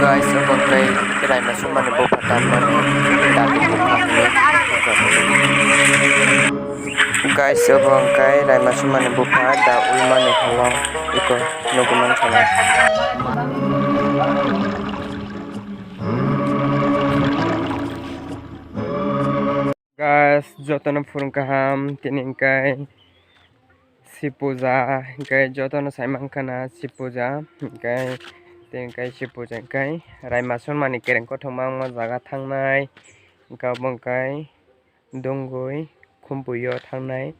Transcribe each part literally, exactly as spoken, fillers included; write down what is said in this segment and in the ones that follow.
Guys, obo hwnkhe Raima Sumani bupha tanmani dati bupha hwnwi. Guys, obo hwnkhe Raima Sumani bupha da ulmani holong iko nugwi mankha. Guys, jotono phurung kaham, tini hwnkhe Shib puja, hwnkhe jotono sai mankha na Shib puja, hwnkhe tini hwnkhe Shib puja hwnkhe Raima Sumani kereng kothoma wngma jaga thangnai, hwnkhe obo hwnkhe Dongui Khumpui o thangnai.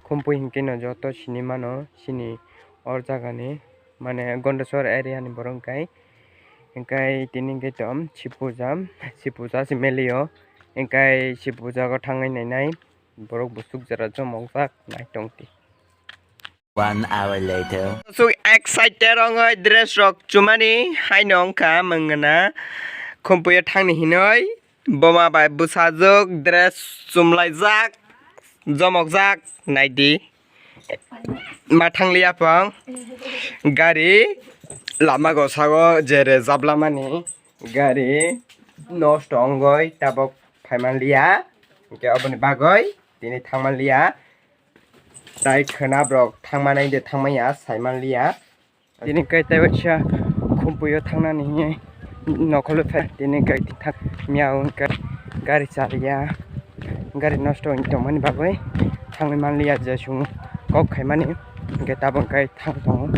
Khumpui hwnkhe no joto sini mano, chini o jagani mane Gondasor area ni borok hwnkhe. Hwnkhe tini hwnkhe to Shib puja, Shib puja se melio. Hwnkhe Shib puja o thangwi nainai borok busuk jora chomokjak nai tongdi. One hour later. Sok excited ongoi dress rok chumani haino wngkha mangana Khumpui o thangni hinoi boma bai bwsajwk dress chumlaijak jomokjak naidi. Ma thangliya pang gari lama gosago jere jablamani gari nosto ongoi tabok phaimanliya, hwnkhe oboni bagwi tini thangmanliya. Tai khwna borok thangmani de thangmaya saimanliya. Tini kai tai waisa Khumpui o thangnani hinwi nokholo phai tini kai thang miya hwnkhe gari chaliya, gari nosto wngwi tongmani bagwi thangwi manliya je chwng kok khaimani hwnkhe tabuk kai thang tongo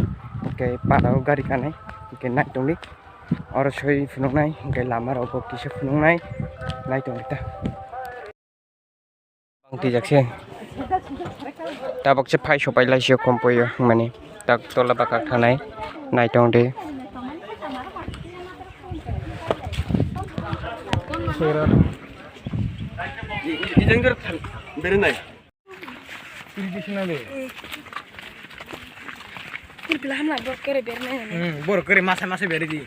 hwnkhe para o gari kanai hwnkhe nai tongdi oro soi phunuknai hwnkhe lama rok bo kisa phunuknai nai tongdi ta. Bang twijak se. Tabok se phai sopai lai se Khumpui o hwnmani. Tak tola baka thanai. Nai tong di. Ijang jor beri nai. Pil pila hamna borok kere beri nai. Hmm, borok kere masa masa beri di.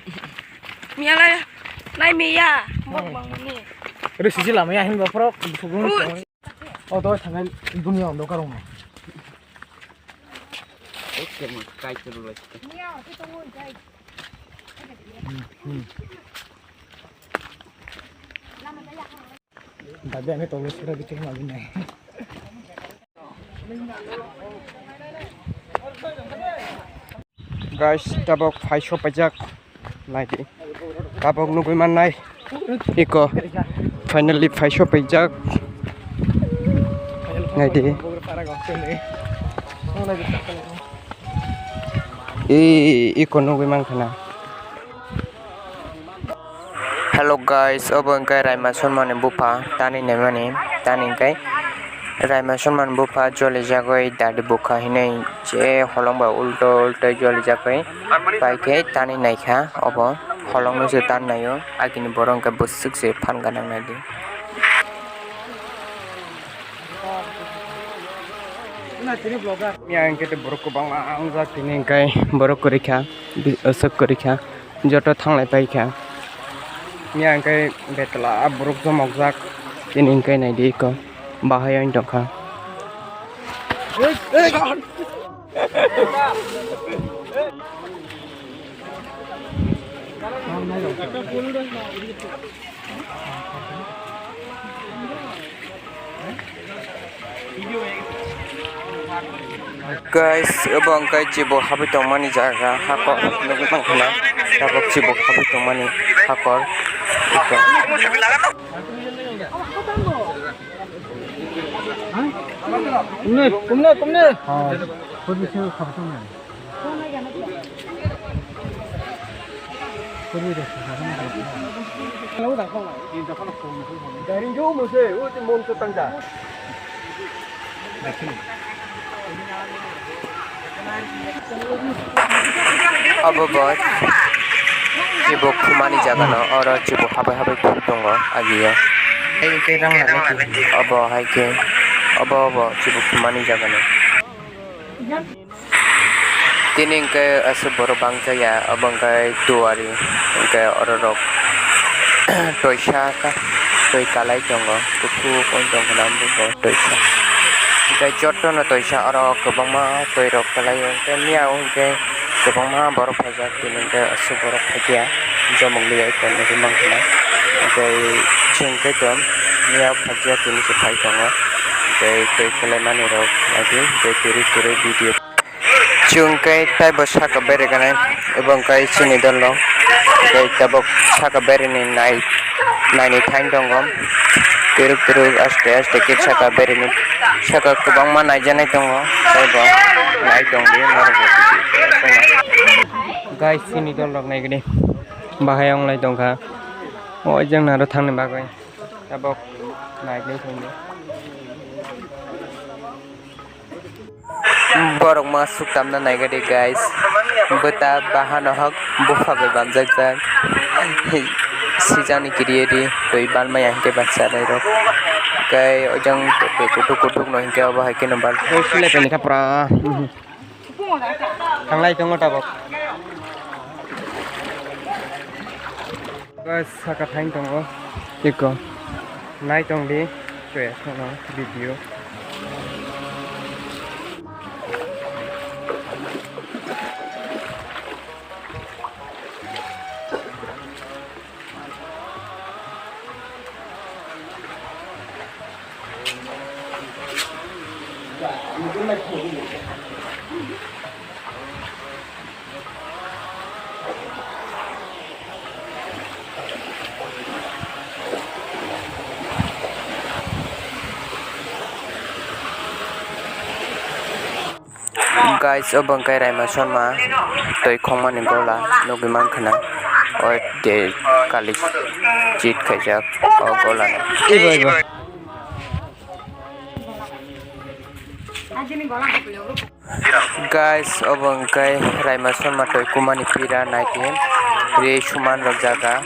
Miya lai nai miya. Borok bang mani. Ri sisi lama ya hin baprok. Ui. O to thangai dunia ondo karong. Oke, mo kai churu lai. Dabi ani tolo sura bichung mali nai. Guys, tabok phai sopaijak. Naidi. Tabok nugui mannai. Iko. Finally phai sopaijak. Naidi. I, iko nugui mankhana. Hello guys, obo hwnkhe Raima Sumani bupha tani naimani, tani hwnkhe Raima Sumani bupha jolijagwi dadi bukha hinwi je holong bai ulto ulto jolijagwi paikhe tani naikha obo holongno se tan naio agini borok hwnkhe bwswk se phan gana naidi. Miya hwnkhe borok kwbangma wngjak tini hwnkhe borok kwrwikha, aswk kwrwikha. Joto thanglai paikha. Miya hwnkhe betla borok chomokjak. Tini hwnkhe naidi eko bahai wng tongkha. Guys, obo hwnkhe chibo habwi tongmani jaga, hakor nugwi mankha na, tabok chibo habwi tongmani hakor. Kumne, kumne, kumne. Obo bo chibo khumani jaga no, oro chibo habwi habwi khum tongo agi o. Obo hai khe, obo, obo chibo khumani jaga no. Tini hwnkhe aswk borok bangjakya, obo hwnkhe tuari, hwnkhe ororok toisa kha, twi kalai tongo, kuphur wng tongkha na bumung toisa. Hwnkhe jotono toisa oro kwbangma twirok kwlaio, hwnkhe miyao hwnkhe kwbangma borok phaijak, tini hwnkhe aswk borok phaikya. Jomok liya ekta nugwi mankha na. Tei chwng kaitor miya phajya tini se phai tongo. Tei twi kwlai mani rok nagwi tei kwrwi kwrwi video. Chwng khe taibo saka bere gwnai, ebo wngkha chini dol rok. Tei tabuk saka bere ni nai, naini thang tongo. Twrwk twrwk aste aste khe saka bere ni saka kwbangma naijaknai tongo. Taibo nai tongdi norok bo. Guys, chini dol rok naigwdi. Bahai wnglai tongkha. O jang naro thangni bagwi. Tabuk naigwdi thangdi. Borok ma suk tamna naigwdi guys. Bwta bahano hok bupha bai banjakjak. Sijani kiriye di twi banmaya hwnkhe bachalairok. Tei ojang kutuk kutuk no hwnkhe obo hai kheno bal. Thanglai tongo tabuk. Guys, saka thain tongo. Iko. Nai tongdi. Chwya sono video. Guys, obo wngkha Raima Sharma twi khongmani gola nugwi mankha na. O de kali chit khaijak o gola no. Ibo, ibo. Guys, obo wngkha Raima Sharma twi kumani pira naidi. Ri suman rok jaga.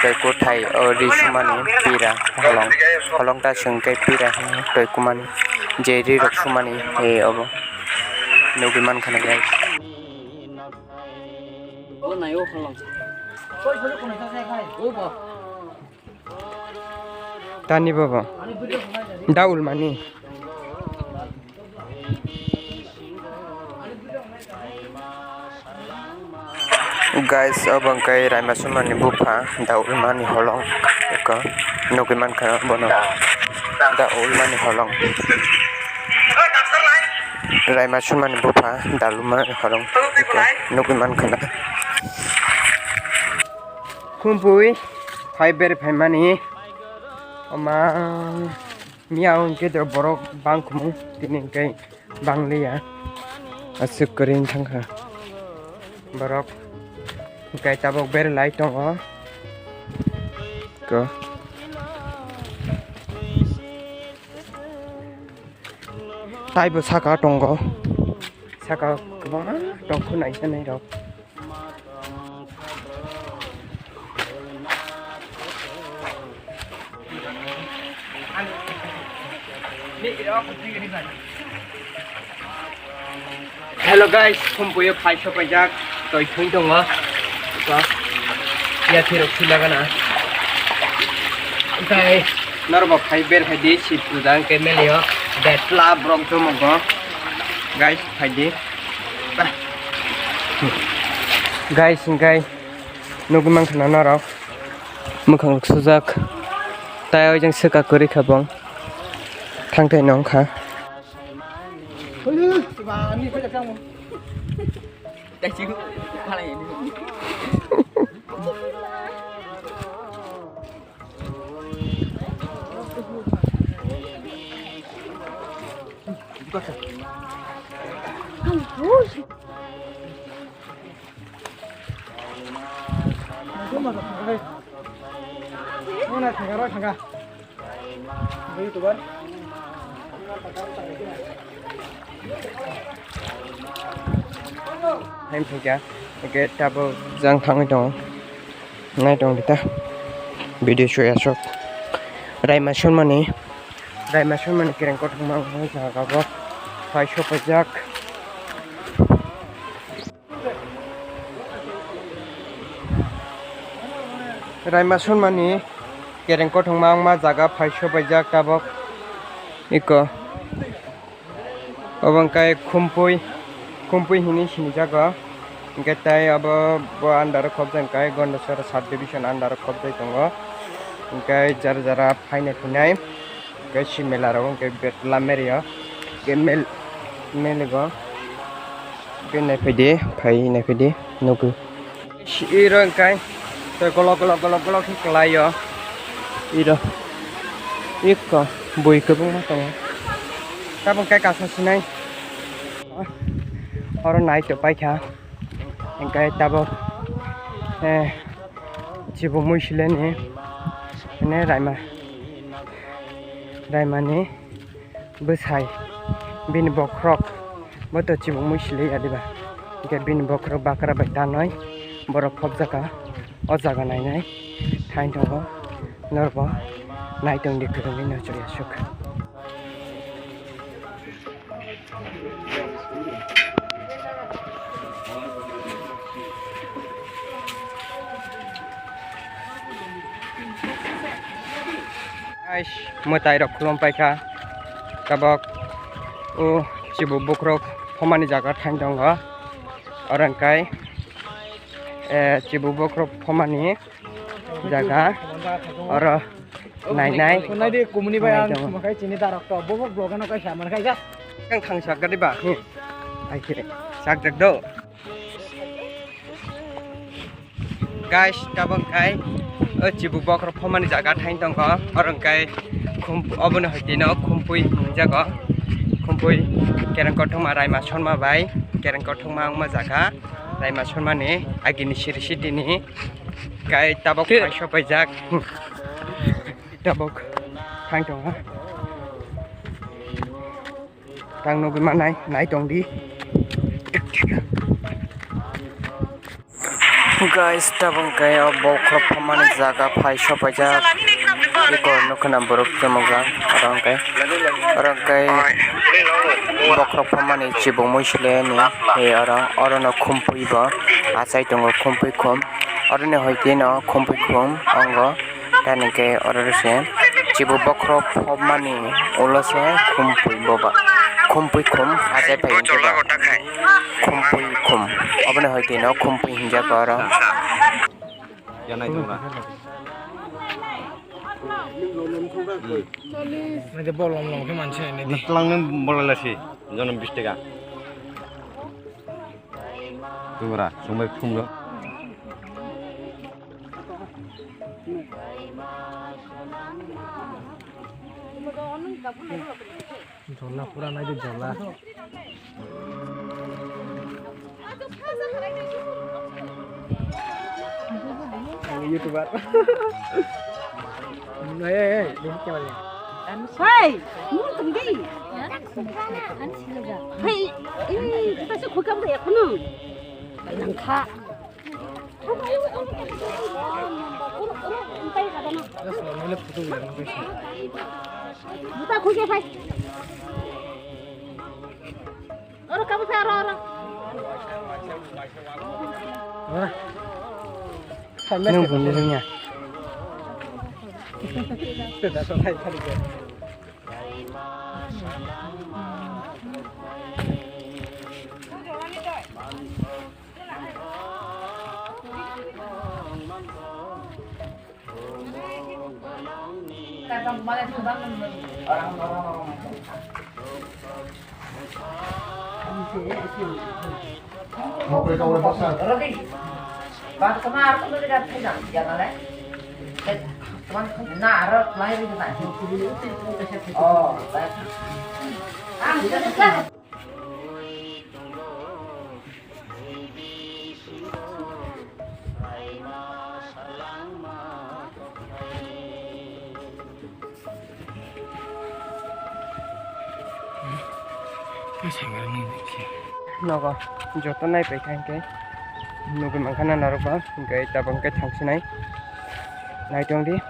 Twi kuthai o ri sumani pira holong. Holong ta swngkhe pira hwnwi twi kumani. Je ri rok sumani, eh, obo nugwi mankha na, guys. Tani bobo. Daul mani. Guys, obo wngkha Raima Sharma ni bupha, da ulmani holong, eko nugwi mankha bono, da ulmani holong. Raima Sharma ni bupha, da ulmani holong, eko nugwi mankha na. Khumpui phai beri phaimani, oma miya hwnkhe borok bangkhumu tini hwnkhe. Bangliya aswk kwrwi wng thangkha borok, hwnkhe tabuk berlai tongo. Ko taibo saka tongo, saka kwbangma tongkhu naijaknai rok. Hello guys, Khumpuio phai sopaijak, toi thung tongo. Yathirok silagana. Guys, norbo phai ber hai di, sit puja hwnkhe melio. Betla borok jomogo. Guys, phai di. Guys, hwnkhe nugwi mankha na norok. Mwkhang rok sujak. Tai o jang swkang kwrwi kha bong. Thangtai nong kha. Hain phaikha, hwnkhe tabuk jang thangwi tongo, nai tong di ta, video soi aswk, Raima Sharmani, Raima Sharmani kereng kothoma wngkha jaga o phai sopaijak. Raima Sharmani kereng kothoma wngma jaga phai sopaijak tabuk eko. Obo wngkha Khumpui, Khumpui hinwi sinijago. Hwnkhe tei abo bo under o khobjak, hwnkhe Gondasara sub division under o khobjak tongo. Hwnkhe jara jara phaina phinai, hwnkhe si mela rok hwnkhe betla merio, hwnkhe mel-, meligo. Hwnkhe naiphaidi, phai naiphaidi, nukgo. Iro hwnkhe tei golok golok golok golok khe kwlaio. Iro ikko bui kwbangma tongo. Tabuk khe kasa sinai. Oro nai to paikha. Hwnkhe tabuk, eh, Chibu Muisileni, hwnkhe Raima, Raimani bwsai, bini bokhorok bo to Chibu Muisili ya diba? Hwnkhe bini bokhorok bakra bai tanwi borok khobjaka o jaga nainai thain tongo, norokbo naitongdi kwrwngwi no chwrai aswk. Guys, mwtai rok khulum paikha. Tabuk o Chibu bokhorok phomani jaga thain tongo. Oro hwnkhe, eh, Chibu bokhorok phomani jaga, oro nainai. Naidi kumuni bai ang naitong. Sumakhai chini darok to, bo vlog ano kaisa mankhai ja. Kang thang sak gadi ba? Hmm. Ai khe, sak jak do. Guys, tabuk khai, o Chibu bokhorok phomani jaga thain tongo, oro hwnkhe khum-, obono hwnkhe no Khumpui hwnjago. Khumpui kereng kothoma Raima Sonma bai, kereng kothoma wngma jaga. Raima Sonmani agini siri sitini kai tabuk phai sopaijak. Tabuk thang tongo. Tang nugwi manai, nai tongdi. Guys, tabuk khe o bokhorok phomani jaga phai sopaijak. Bikor nukha na borok chumukjak. Oro hwnkhe, oro hwnkhe bokhorok phomani Chibu Muisili ni, he oro, oro no Khumpui bo achai tongo, Khumpui khum. Oro ni hoi khe no Khumpui khum ongo. Tei hwnkhe oro se Chibu bokhorok phobmani ulo se Khumpui boba, Khumpui khum achai phai hwnkhe ba Khumpui khum. Oboni hoi khe no Khumpui hinjak oro. Yanai tongra. Nade bolong long khe manse nade. Twlang nang bolai lasi, jonom bis taka. Tongra, songbai khumlo. Jola pura nai de jola. YouTuber. Hey, hey, hey, hey, camera. Hey, mung tong di. Hey, eh, kita sih khuikam deh, aku nu. Yang kha. Buta khuike phai. Oro kabo phai, oro, oro. Ora. Nang bumung ya. Sudah selesai kali ya. Nogo joto naipai kha hwnkhe nugwi mankha na norokbo, hwnkhe tabuk hwnkhe thangsinai naitongdi.